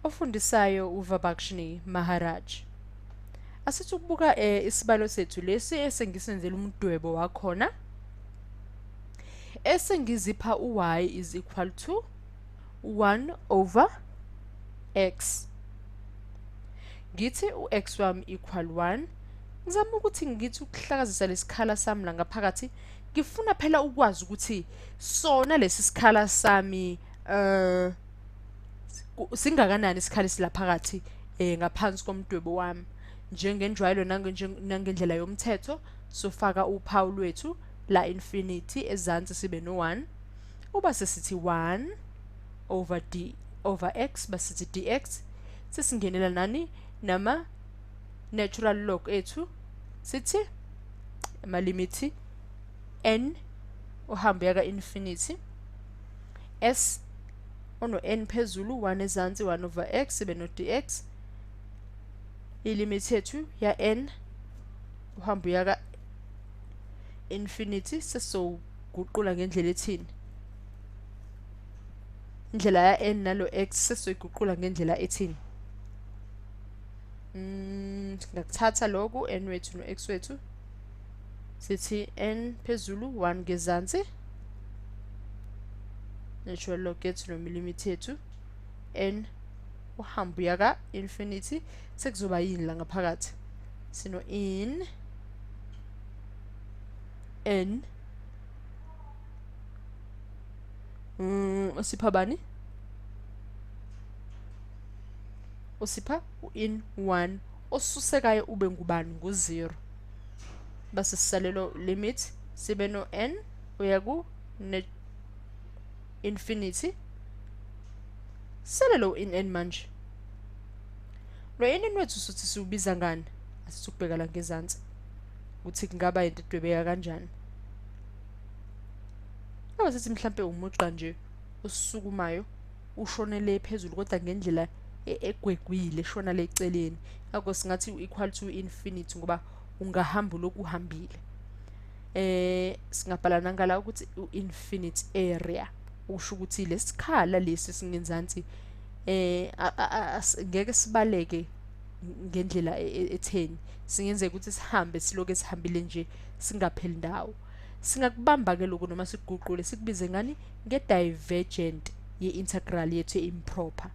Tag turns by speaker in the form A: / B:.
A: Ofundisayo uVabakshni Maharaj. Asithi ukubuka isibalo sethu lesi esengisenzela umdwebo wakhona. Esengizipha u-y is equal to 1 over x. Ngithi u-x wami equal 1. Ngizama ukuthi ngithi ukuhlakazisa lesikhala sami la ngaphakathi. Ngifuna phela ukwazi ukuthi sona lesi sikhala sami singakanani isikhala esilaphakathi ngaphansi komdwebo wami. Njengenjwayelo nangendlela yomthetho sofaka uphawu lwethu la infinity ezansi sibe no 1. Uba sesithi 1 over d over x basithi dx, sesingenela nani nama natural log ethu, sithi amalimithi n uhamba uya ka-infinity, s ono n phezulu 1 ezansi 1 over x sibe no dx, ilimit yethu ya n uhamba uya ka-infinity. Sesizoguqula ngendlela ethini indlela ya n nalo x, sesizoyiguqula ngendlela ethini. Singakuthatha lokhu n wethu no x wethu, sithi n phezulu 1 ngezansi, natural log yethu nomilimitha yethu n uhamba uya ka-infinity. Sekuzoba yini la ngaphakathi? Sino in n usipha bani? Usipha u-in 1 osusekayo ube ngubani? Ngu-0. Base sisalelo limit sibe no n uya ku infinity, sele lo in n. Manje lo in n wethu suthi siwubiza ngani? Asithi ukubheka la ngezansi ukuthi kungaba into edwebeka kanjani. Aba sithi mhlampe umugqa nje osukumayo ushonele phezulu, kodwa ngendlela egwegwile eshona le eceleni. Ngakho singathi u-equal to infinity ngoba ungahamba ulokhu uhambile. Singabhala nangala ukuthi u-infinite area, usho ukuthi lesikhala lesi singenzansi ngeke sibaleke ngendlela etheni, singenzeka ukuthi sihambe siloke sihambile nje singapheli ndawo. Singakubamba ke lokhu noma sikuguqule sikubize ngani? Nge-divergent ye-integral yethu e-improper.